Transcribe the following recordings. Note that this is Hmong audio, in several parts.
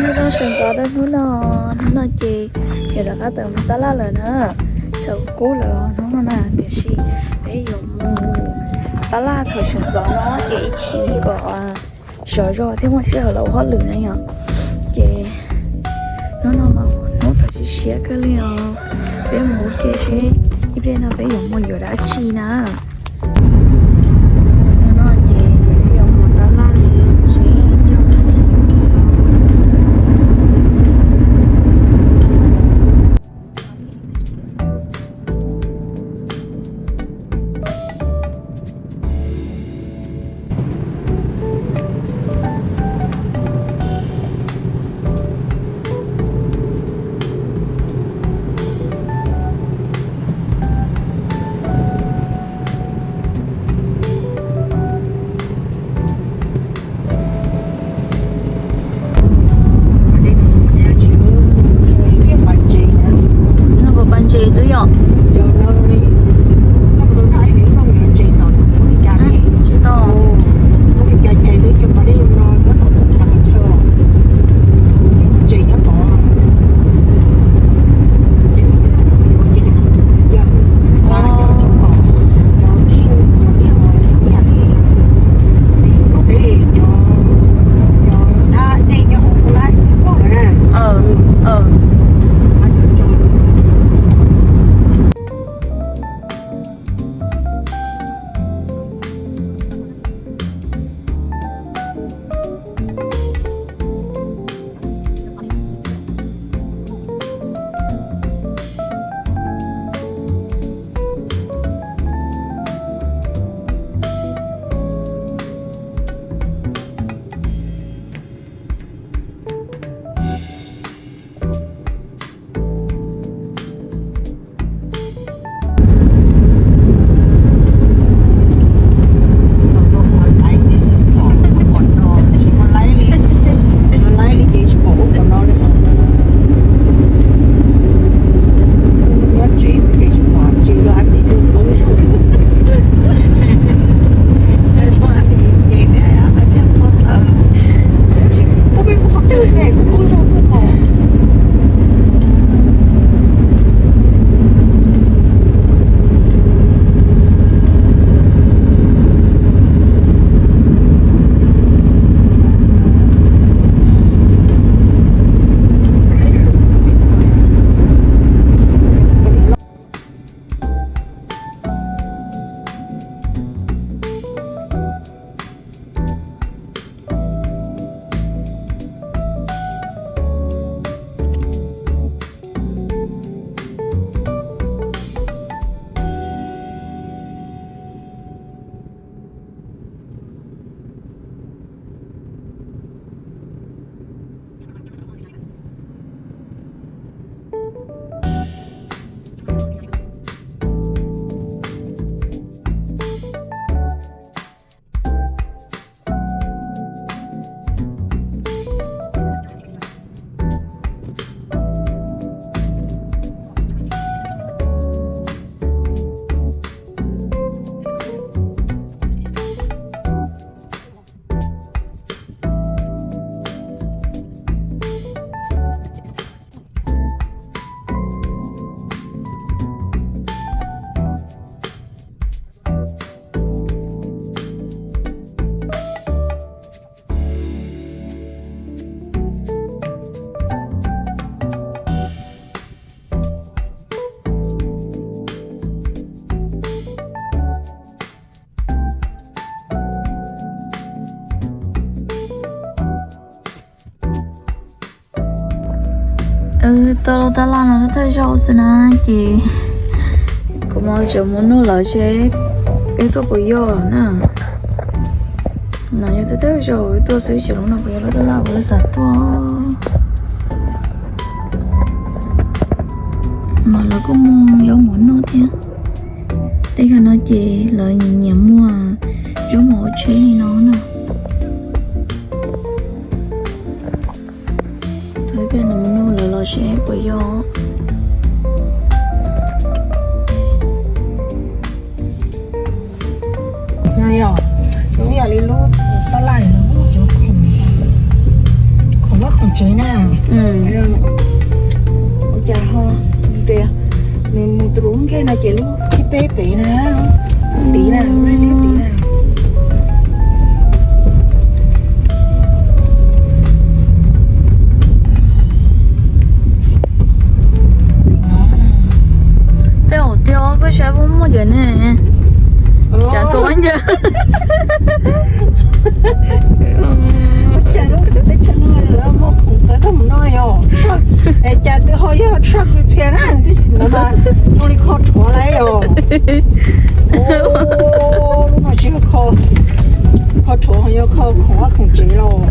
Nyob zoo sawv ntxov rau hnub no, hnub no ces yog rov qab tawm mus tab laj lawm na, sawv kub lawm hnub no na, tiam sis peb yuav mus tab laj thaum sawv ntxov no ces ib chim kom sov zog thiab muaj sij hawm los ua hauj lwm na yom. Ces hnub no mas hnub thaum siab siab kawg li os, peb mus ua ke seb ib pliag no peb yuav mus yuav dab tsi na. Hnub no ces yuav mus tab laj li, seb coj mus thiab. Nws kuj pas ntses xwb yom. Tsis tau. Tau lub tab laj no thawj zaug xwb na, ces kuv mam tseem mus nug lawv seb wb tuaj puas yog na. No yog thawj zaug wb tuaj xwb, ces lub no puas yog lub tab laj uas wb xav tuaj. Mas lawv kuj muag zaub mov noj thiab. Tej yam no ces lawv nyiam nyiam muag zaub mov ua tsheb li no na. Thaum ib pliag no mus nug lawv los seb puas yog. Yog, yog li lub tab laj no, khoom, khoom loj khoom Tsev na. Ua cas ho tias nws mus tus lub nkej no ces lub thib peb pem na, tid na, lub liab tid na. Tej zaum tiag koj saib puas muaj cov ne, cas txhua ncawg. Cas lub teb chaws no lawv muaj khoom txawv tag mus no yom? Es cas twb ho yog truck repair na, twb tsis hnov mas zoo li kho rhuav lawm yom? Lub no tsis yog kho, kho rhuav, yog kho khoom vaj khoom tsev los.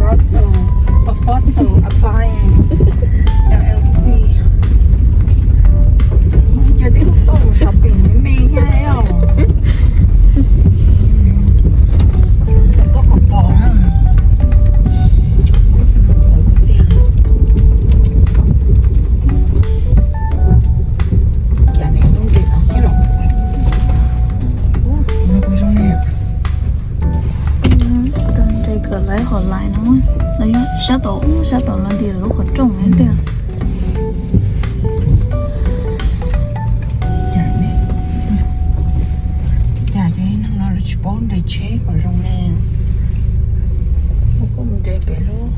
Russell, Fossil Appliance L L C. Ces twb tuaj mus shopping me me thiab os. Tuaj kom pom na. Cas nej tuaj nres no thiab los? Tuaj nres kom lawv hom lais no. Lawv sab tom, sab tom los nti lub qhov rooj no tiag. Cas cov neeg no lawv tsis paub nres tsheb kom zoo ne. Kuv mus nres pem lub.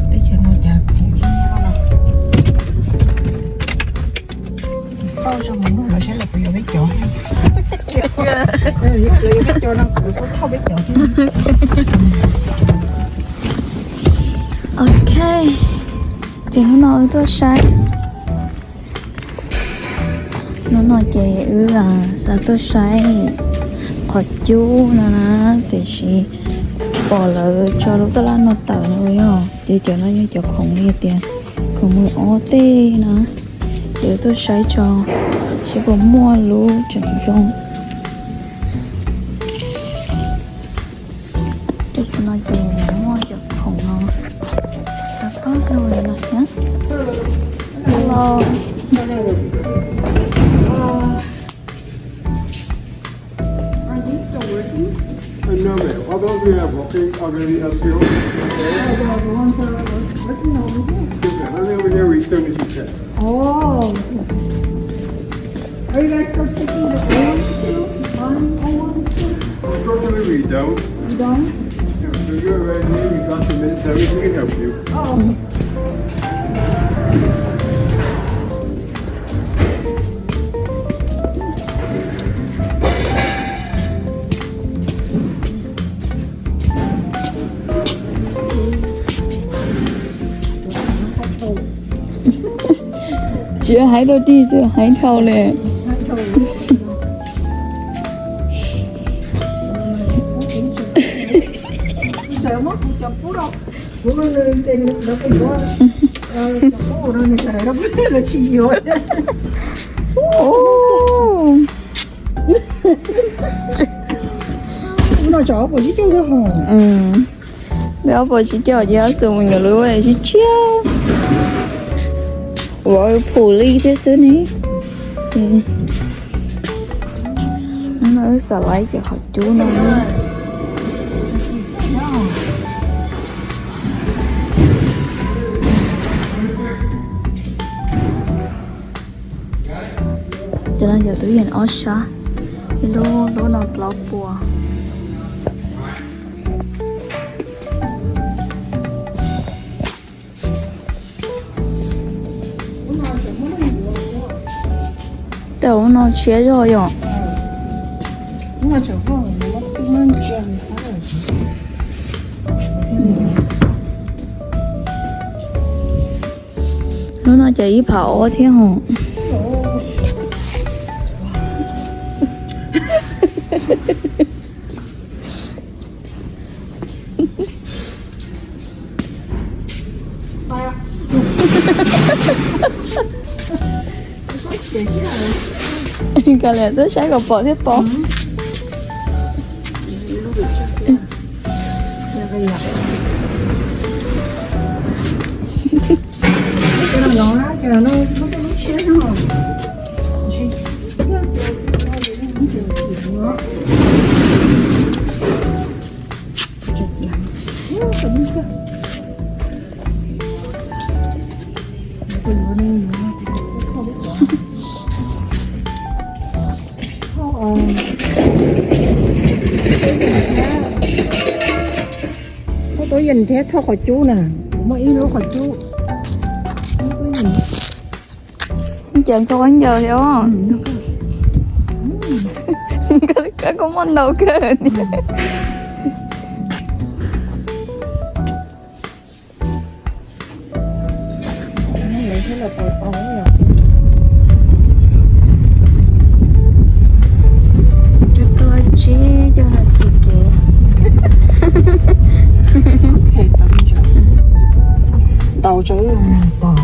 Teb chaws no cas khoom zoo no. Xauj tso mus nug lawv saib lawv puas yuav peb cov. Lawv yuav peb cov no kuv kuj thauj peb cov thiab. Ok, ces hnub no wb tuaj saib. Hnub no ces wb xav tuaj saib qhov cub no na, tiam sis pom lawv tso lub taj laj no tawm no yog, ces cov no yog cov khoom li tias khoom mws ob tej na. Ces wb tuaj saib tso, saib puas muaj lub tseem zoo. Tej no ces muaj cov khoom no, tau pab rau li no na. Hello. Are these still working? Uh, no, ma'am. All those we have working already up here. Oh, the, the ones that are working over here? Yes, ma'am. Only over here we still need to test. Oh, okay. Are you guys still taking the old ones too? On old ones too? Unfortunately, we don't. You don't? Yeah, so you're right here. We got the minutes. That we can help you. Oh. Tsis hais rau dig, tsis hais dhau li. Ntawm ob puas tsib caug ces ob xu mus nyuam lub tshiab tshiab. Ua phum li thiab xwb ne. Ces hnub no wb xav laiv cov qhov cub no na. Cov no yog tub yees ob sab, ib lub, lub no plaub puas. Tej lub no tshiab zog yom. Lub no ces ib phav ob thiab hos. Kav liam tuaj saib kom pom thiab pom. Muaj tub yees thiab txhob qhov cub na, muaj ib lub qhov cub. Cas ntxhua qab ncaws li os. Koj kuj muaj ntau kawg. Tuaj tsib caug nas this kev. Ntau tso ib tos.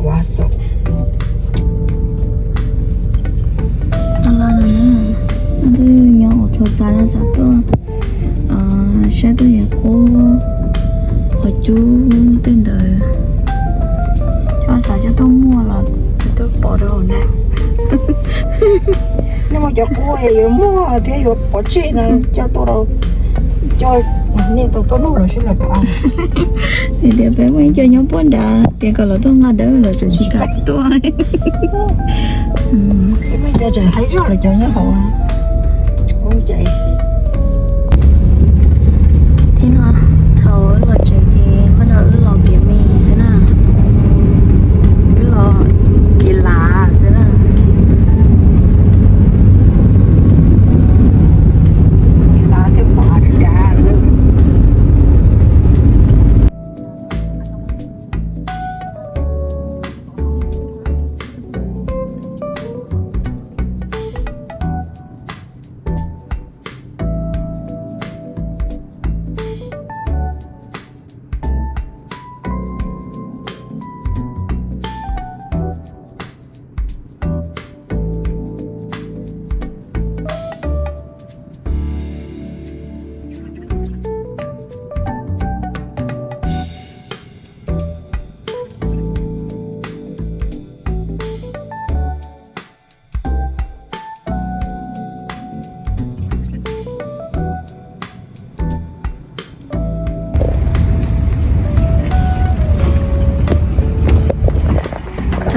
Ua xom. Twb nyob hauv Thoj Xav no xav tuaj saib tuaj yees qub qhov cub tej ntawd. Cov xav coj tuaj muag los tuaj pov rau hauv na. Nej muaj cov qub yuav muag thiab yuav pov tseg no coj tuaj rau, coj nej tau tuaj nug los seb lawv pom. Tias peb muaj ib co nyob puag nrad tias kom lawv tuaj nqa dawb los tseem tsis kam tuaj. Muaj ib co tseem haib zog lawv cov nyob hauv. Thib no thaum wb los tsev ces npaj no wb los kev me xwb na, wb los kev lav xwb na.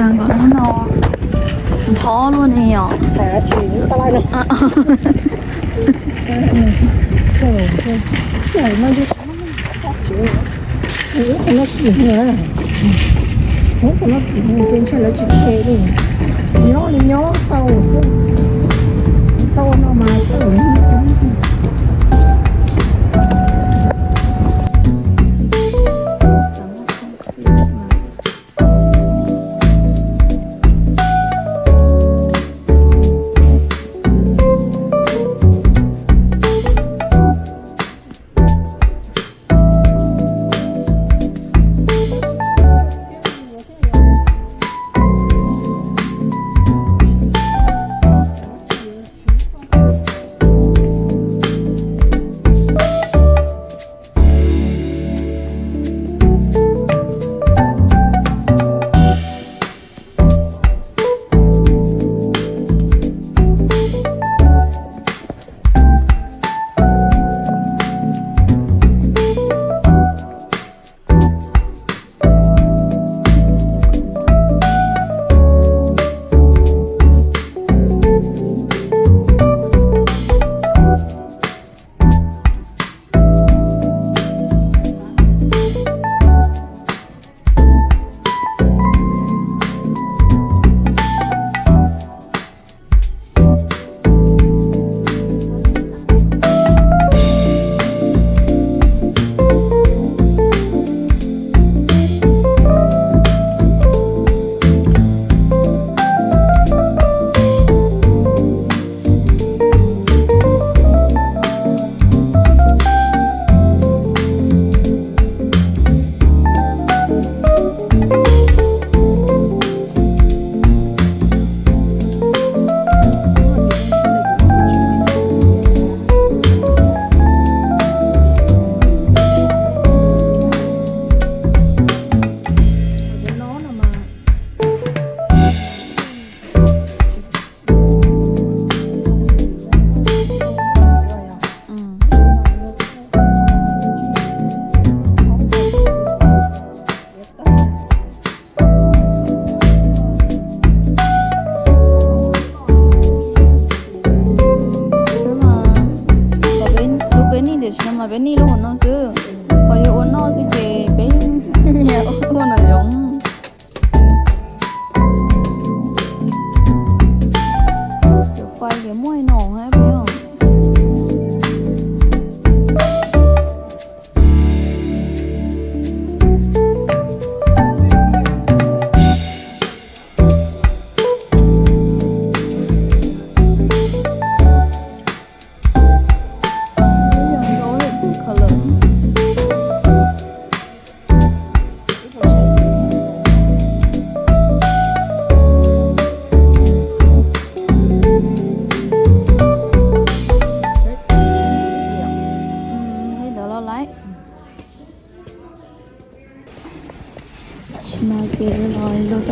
Cas nkawd hnub no nphob luaj ne yom. Nyob li nyob tau xwb, tau no mas tau.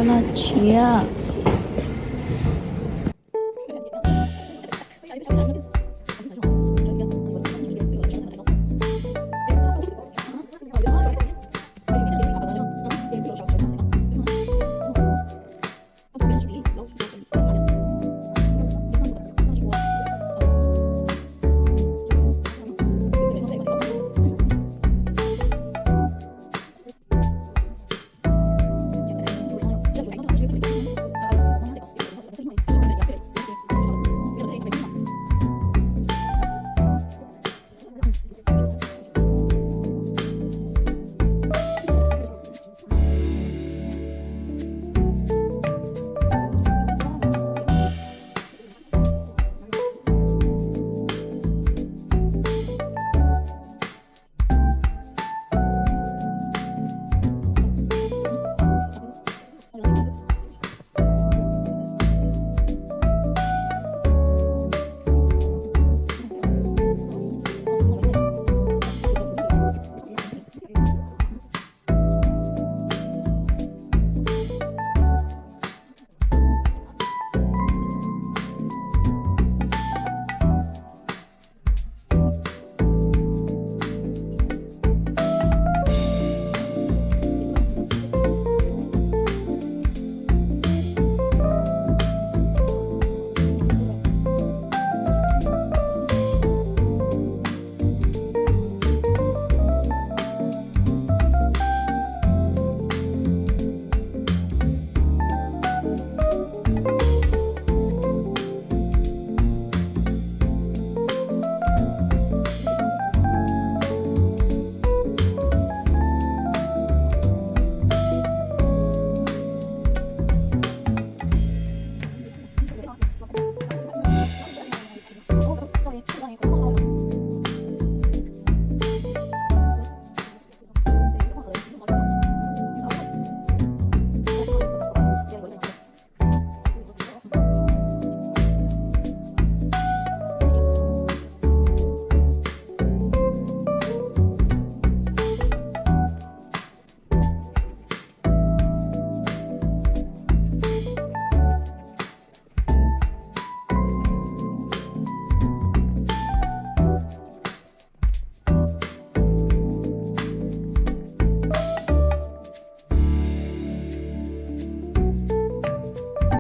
Los tshiab.